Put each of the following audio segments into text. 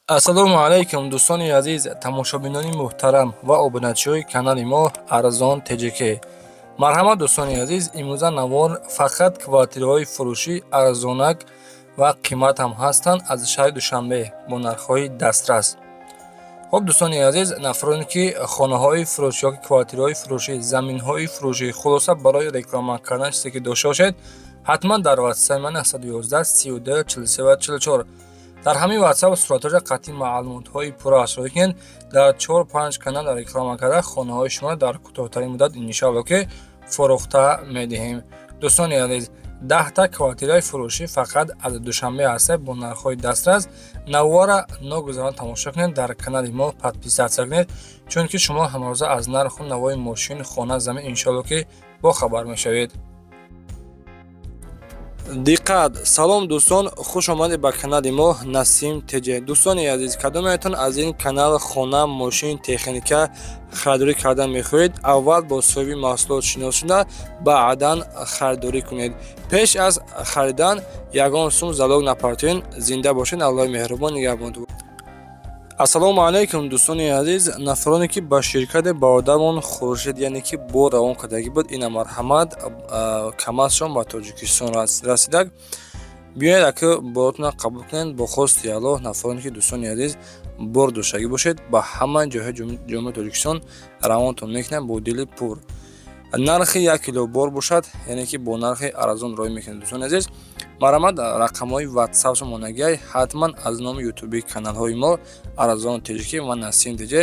Ассалому алайкум, дӯстони азиз, тамошобинони муҳтарам ва обуначиҳои канали мо Арзон ТЖК. Марҳамат, дӯстони азиз, имрӯза навор фақат квартираҳои фурӯшӣ, арзонак ва қимат ҳам ҳастанд, аз шаҳри Душанбе бо нархҳои дастрас. Хуб, дӯстони азиз, нафароне ки хонаҳои фурӯшӣ ёки квартираҳои фурӯшӣ, заминҳои фурӯшӣ, хулоса, барои реклама кардан чизе ки дошта бошед, ҳатман дар ватсапи ман 911 32 43 44, дар ҳамин ватсап суратҳоша қатъи маълумотҳои пурра ҳастро кунед. Дар чор-панҷ канал реклама карда, хонаҳои шуморо дар кӯтоҳтарин муддат, иншоалло, ки фурӯхта медиҳем. Дӯстони азиз, 10-та квартираи фурӯшӣ фақат аз Душанбе ҳастед бо нархҳои дастрас. Навора ногузарон тамошо кунед, дар канали мо подписаться кунед, чунки шумо ҳамарӯза аз нарху навои мошин, хона, замин, иншоалло, ки бохабар мешавед. Диққат! Салом, дӯстон, хуш омадед ба канали мо Насим ТЖ. Дӯстони азиз, кадометон аз ин канал хона, мошин, техника харидорӣ кардан мехоҳед, аввал бо соҳиби маҳсулот шинос шуда, баъдан харидорӣ кунед. Пеш аз харидан ягон сум залог напартоед. Зинда бошед, Аллоҳи меҳрубон нигаҳбон. Ассалому алайкум, дӯстони азиз, нафароне ки ба ширкати бародармон Хуршед, яъне ки бор равон кардагӣ буд, ина марҳамат, КамАЗшон ба Тоҷикистон расидак. Биёед, ака, боротона қабул кунед. Бо хости Аллоҳ, нафароне ки, дӯстони азиз, бор доштагӣ бошед, ба ҳама ҷойҳои ҷумҳурии Тоҷикистон равонтон мекунем бо дили пур. Нархи 1 кило бор бошад, яъне ки бо нархи арзон роҳӣ мекунем. Дӯстони азиз, марҳамат, рақамҳои ватсапшон монагиай. Ҳатман аз номи ютуби каналҳои мо Арзон Тҷк ва Насим ТЖ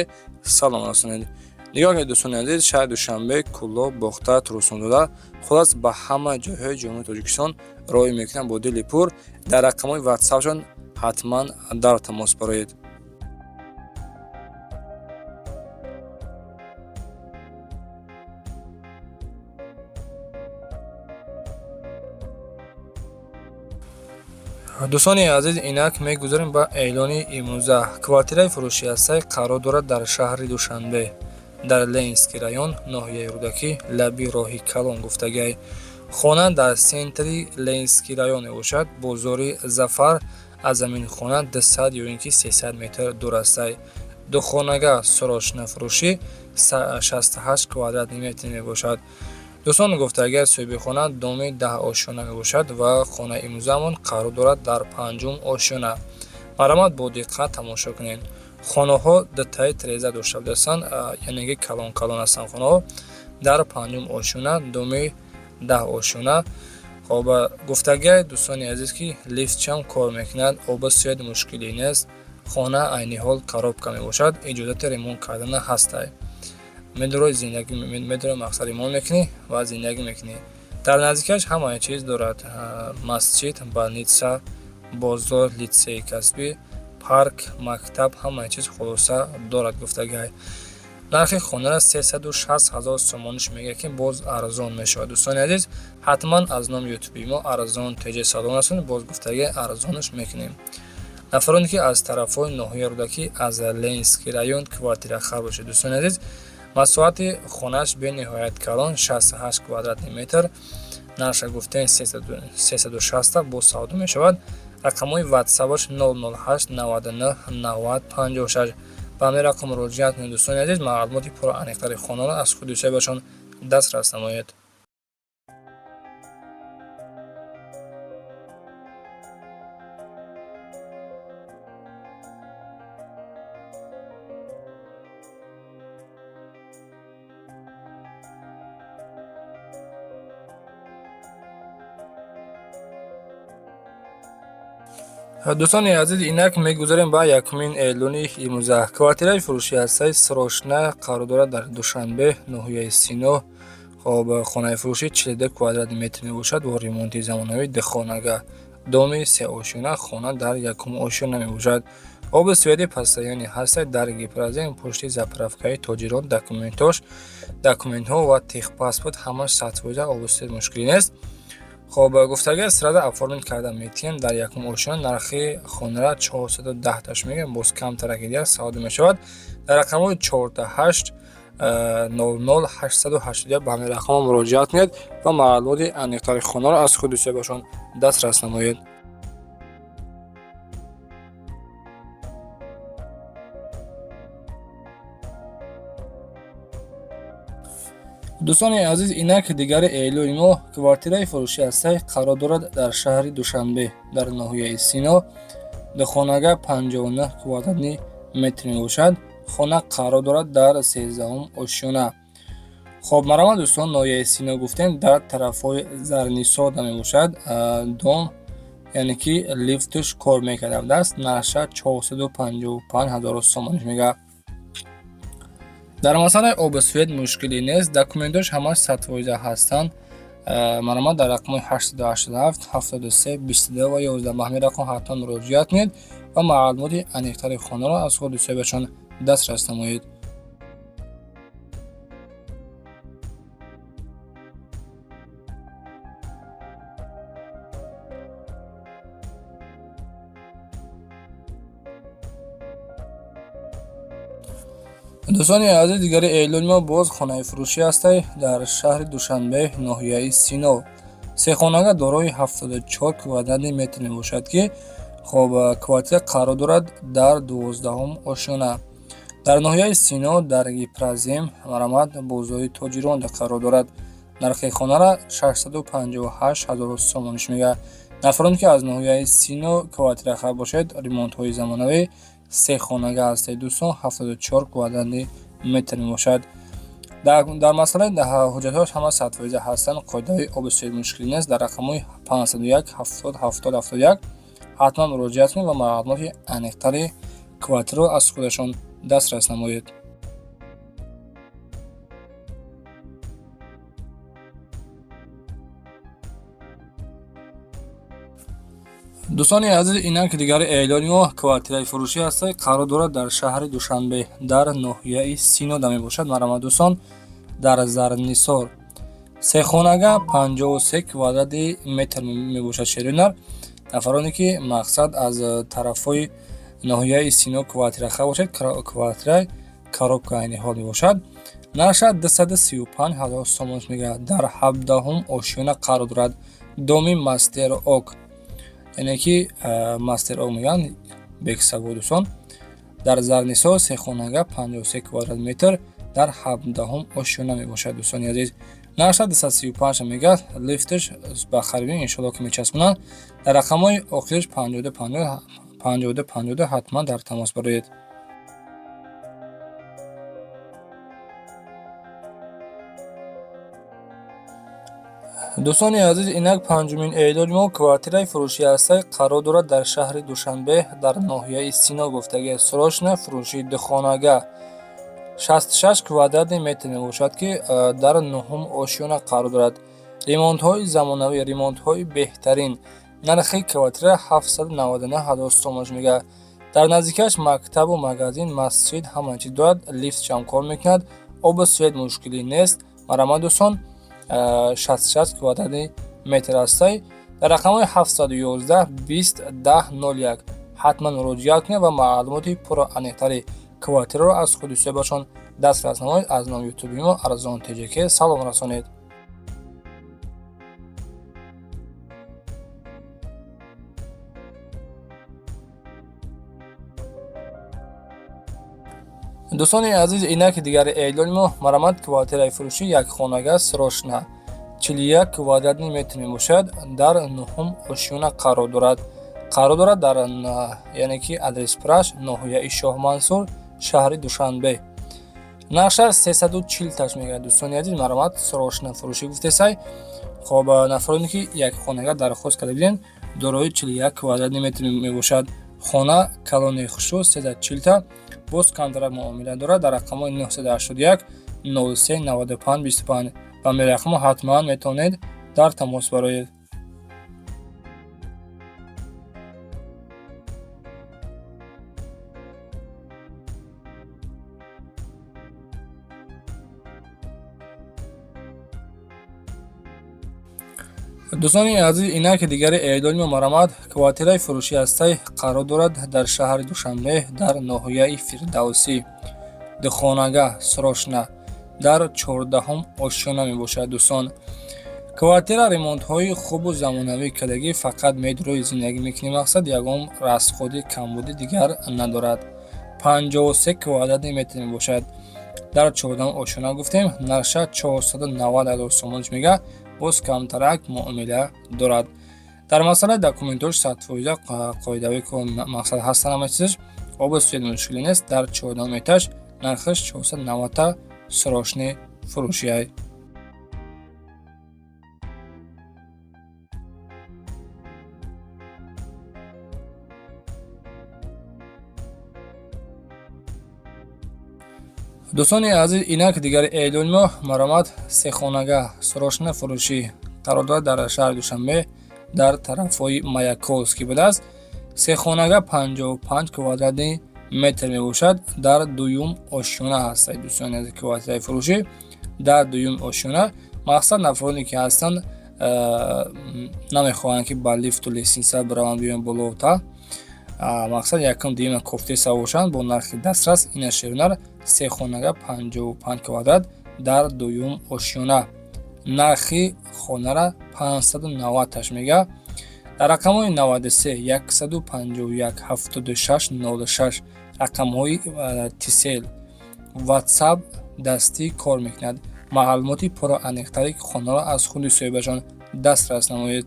салом расонед. Нигоҳ кунед, дӯстони азиз, шаҳри Душанбе, Кӯлоб, Бохтар, Турсунзода, хулас, ба ҳама ҷойҳои ҷумҳурии Тоҷикистон роҳӣ мекунам бо дили пур. Дар рақамҳои ватсапшон ҳатман дар тамос бароед. Дӯстони азиз, инак мегузарем ба эълони имрӯза. Квартираи фурӯшӣ ҳастай, қарор дорад дар шаҳри Душанбе, дар Ленинский район, ноҳияи Рӯдакӣ, лаби роҳи калон гуфтагай. Хона дар центри Ленинский район мебошад. Бозори Зафар аз замини хона 200 ё ин ки 300 метр дур астай. Духонага, срочно фурӯшӣ, 68 квадратный метр мебошад. Дӯстон, гуфта, агар соҳиби хона доми 10 ошёна мебошад ва хонаи имрӯзаамон қарор дорад дар панҷум ошёна. Марҳамат, бо диққат тамошо кунед. Хонаҳо дутаи тиреза дошта будастанд, яъне ки калон калон ҳастанд хонаҳо. Дар панҷум ошёна, доми 10 ошёна. Хоб, гуфтагиай, дӯстони азиз, ки лифтчам кор мекунад, оба свет мушкилӣ нест. Хона айни ҳол коробка мебошад, иҷозати ремонт кардана ҳастай. Медорои зиндагӣ медорои, мақсад, ремонт мекунӣ ва зиндагӣ мекунӣ. Дар наздикиаш ҳамаи чиз дорад: масҷид, больница, бозор, литсеи касбӣ, парк, мактаб, ҳамаи чиз, хулоса, дорад гуфтагиай. Нархи хонаро 360 000 сомониш мегӯяд, ки боз арзон мешавад. Дӯстони азиз, ҳатман аз номи ютуби мо Арзон ТЖ салом расонед, боз гуфтагиай, арзонаш мекунем. Нафароне ки аз тарафҳои ноҳияи Рӯдакӣ, аз Ленинский район квартирахар бошед, дӯстони азиз, масоҳати хонааш бениҳоят калон, 68 квадратный метр. Нархша гуфтем 360, боз савдо мешавад. Рақамҳои ватсапаш 008 99 90 56. Ба ҳамин рақам муроҷиат кунед, дӯстони азиз, маълумоти пурра аниқтари хонаро аз худи соҳибашон дастрас намоед. Дӯстони азиз, инак мегузарем ба якумин эълони имрӯза. Квартираи фурӯшӣ ҳастаи срочно, қарор дорад дар Душанбе, ноҳияи Сино. Хоб, хонаи фурӯшӣ 42 квадратный метр мебошад бо ремонти замонавӣ, духонага, доми сеошёна, хона дар якум ошёна мебошад. Оби свети постоянный ҳастад, дар гипрозем, пушти заправкаи Тоҷирон. Документош, документҳо ва техпаспорт ҳамаш 100%, оби свет мушкилӣ нест. Хоб, гуфтагиаст, сразу оформить карда метиҳем. Дар якум ошёна, нархи хонара 410 таш мегӯям, боз камтараки дигар савдо мешавад. Дар рақамҳои 48 00 881 ба ҳамин рақамҳо муроҷиат кунед ва маълумоти аниқтари хонаро аз худи соҳибашон дастрас намоед. Дӯстони азиз, инак дигари эълони мо: квартираи фурӯшӣ ҳастай, қарор дорад дар шаҳри Душанбе, дар ноҳияи Сино. Духонага 59 квадратный метр мебошад. Хона қарор дорад дар 13-ум ошёна. Хоб, марҳамат, дӯстон, ноҳияи Сино гуфтем, дар тарафҳои Зарнисода мебошад дом, яъне ки лифтш кор мекардааст. Нархша 455 ҳазору сомониш мега. Дар масъалаи обу свет мушкилӣ нест, документош ҳамаш 100% ҳастанд. Марҳамат, дар рақамҳои 887 73 22 ва 11 ба ҳамин рақам ҳатман муроҷиат кунед ва маълумоти аниқтари хонаро аз худи соҳибашон дастрас намоед. Дӯстони азиз, дигари эълони мо боз хонаи фурӯшӣ ҳастай дар шаҳри Душанбе, ноҳияи Сино. Сехонага дорои 74 квадратный метр мебошад, ки хоб, квартира қарор дорад дар 12-ум ошёна, дар ноҳияи Сино, дар Гипрозем, марҳамат, бозори Тоҷирон қарор дорад. Нархи хонара 658 ҳазору сомониш мега. Нафароне ки аз ноҳияи Сино квартирахар бошед, ремонтҳои замонавӣ, се хонага ҳастед, дӯстон, 74 квадратный метр мебошад. Дар масъалаи ҳуҷҷатҳояш ҳама 100% ҳастанд, қоидаҳои обу свет мушкилӣ нест. Дар рақамҳои 501 70 70 71 ҳатман муроҷиат кунед ва маълумоти аниқтари квартираро аз худашон дастрас намоед. Дӯстони азиз, инак дигари эълони мо: квартираи фурӯшӣ ҳастай, қарор дорад дар шаҳри Душанбе, дар ноҳияи Синода мебошад. Марҳамат, дӯстон, дар Зарнисор, сехонага 53 квадратный метр мебошад. Шеринар, нафароне ки мақсад аз тарафҳои ноҳияи Сино квартирахар бошед, квартираи коробка айни ҳол мебошад. Нархша 235 ҳазор сомон мегардад. Дар 17-ум ошёна қарор дорад, доми Мастер Ок, яъне ки Мастер Ок мегӯянд бексаво. Дӯстон, дар Зарнисор, сехонага 53 квадрат метр, дар 17-ум ошёна мебошад. Дӯстони азиз, нархша 235 мегардад. Лифтш ба харибӣ иншоалло ки мечаспонанд. Дар рақамҳои охириш 52 52 52 ҳатман дар тамос бароед. Дӯстони азиз, инак панҷумин эълони мо: квартираи фурӯшӣ ҳастай, қарор дорад дар шаҳри Душанбе, дар ноҳияи Сино гуфтагӣ. Срочно фурӯши духонага 66 квадратный метр мебошад, ки дар нуҳум ошёна қарор дорад. Ремонтҳои замонавӣ, ремонтҳои беҳтарин. Нархи квартира 799 ҳазор сомонш мегардад. Дар наздикиаш мактабу магазин, масҷид, ҳама чиз дорад. Лифтшам кор мекунад, обу свет мушкилӣ нест. Марҳамат, дӯстон, 66 квадратный метр ҳастай. Дар рақамҳои 711 20 10 01 ҳатман муроҷиат кунед ва маълумоти пурра аниқтари квартираро аз худи соҳибашон дастрас намоед. Аз номи ютуби мо Арзон ТЖК салом расонед. Дӯстони азиз, инак дигари эълони мо. Марҳамат, квартираи фурӯшӣ якхонага, срочно, 41 квадратный метр мебошад, дар нуҳум ошёна қарор дорад, дар яъне ки адрес праш ноҳияи Шоҳмансур, шаҳри Душанбе. Нархша 340 таш мегардад. Дӯстони азиз, марҳамат, срочно фурӯшӣ гуфтесай. Хоб, нафароне ки якхонага дархост карда будем, дорои 41 квадратный метр мебошад. Хона калони хушрӯ, 340-та. Боз камтарак муомила дорад. Дар рақамҳои 981 03 95 25 ба мерақамҳо ҳатман метавонед дар тамос бароед. Дӯстони азиз, инак дигари эълони мо. Марҳамат, квартираи фурӯшӣ ҳастай, қарор дорад дар шаҳри Душанбе, дар ноҳияи Фирдавсӣ. Духонага срочно, дар 14-ум ошёна мебошад. Дӯстон, квартира ремонтҳои хубу замонавӣ кардагӣ, фақат медрои зиндагӣ мекунӣ, мақсад ягон расходи камбудӣ дигар надорад. 53 квадратный метр мебошад. Дар чордам ошёна гуфтем, нарша 490 ҳазор сомониш мега, боз камтарак муомила дорад. Дар масъалаи документош 100% қоидавӣ мақсад ҳастан, ҳама чизаш, обу свет мушкилӣ нест. Дар чордам этаж, нархаш 490-та, срочный фурӯшиай. Дӯстони азиз, инак дигари эълони мо, маромад. Сехонага, срочно фурӯшӣ, қарор дорад дар шаҳри Душанбе, дар тарафҳои Маяковский будааст. Сехонага, 55 квадратный метр мебошад, дар дуюм ошёна ҳастад. Дӯстони азиз, квартираи фурӯшӣ дар дуюм ошёна. Мақсад, нафароне ки ҳастанд, намехоҳанд ки ба лифту лестница бираванд, биёянд болота, мақсад, якум дуюма кофтеса бошанд, бо нархи дастрас. Ина шерунар, сехонага, 55 квадрат, дар дуюм ошёна, нархи хонара 590 мега. Дар рақамҳои 93 151 76 06, рақамҳои Тисел, Ватсап дастӣ кор мекунад. Маълумоти пурра аниқтари хонаро аз худи соҳибашон дастрас намоед.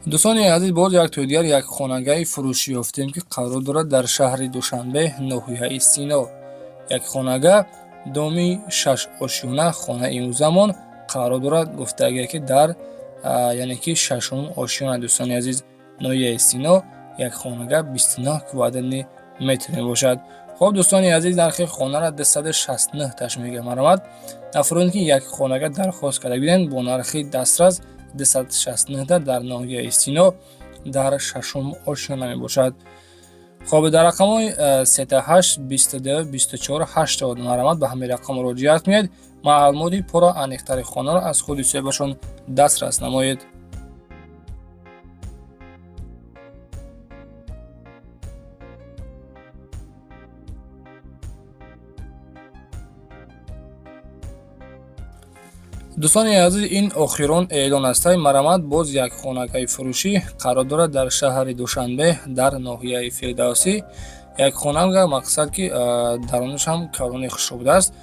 Дӯстони азиз, боз як тои дигар як хонагаи фурӯшӣ ёфтем, ки қарор дорад дар шаҳри Душанбе, ноҳияи Сино. Як хонага, доми шаш ошёна. Хона имрӯзамон қарор дорад, гуфтагие ки дар, яъне ки, шашум ошёна. Дӯстони азиз, ноҳияи Сино, як хонага, 29 квадратный метр мебошад. Хуб, дӯстони азиз, нархи хонара 269 таш мега. Маромад, нафароне ки як хонага дархост карда будем, бо нархи дастрас 269 дар ноҳияи Сино, дар шашум ошёна мебошад. Хоб, дар рақамҳои 38 22 24 80, марамат, ба ҳамин рақам муроҷиат кунед. Маълумоти пурра аниқтари хонаро аз худи соҳибашон дастрас намоед. Дӯстони азиз, ин охирон эълон аст. Марамат, боз як хонагаи фурӯшӣ қарор дорад дар шаҳри Душанбе, дар ноҳияи Фирдавсӣ. Як хонага, мақсад ки дарунаш ҳам калони хушрӯ будааст,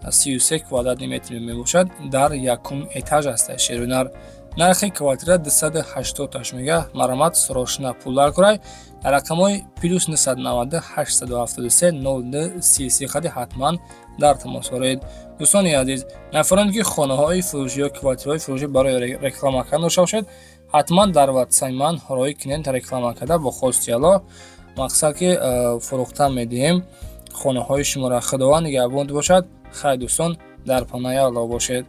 33 квадратный метр мебошад, дар якум этаж аст. Шерунар, нархи квартира 280 таш мега. Марамат, срочно пул даркорай. Дар рақамҳои плюс 990 873 02 33 хади ҳатман дар тамос оред. Дӯстони азиз, нафароне ки хонаҳои фурӯшӣ ё квартираҳои фурӯшӣ барои реклама кардан дошта бошед, ҳатман дар ватсаи ман роҳӣ кунед. Реклама карда, бо хости Аллоҳ, мақсад ки фурӯхта медиҳем хонаҳои шуморо. Худованд нигаҳбон бошад. Хайр, дӯстон, дар паноҳи Аллоҳ бошед.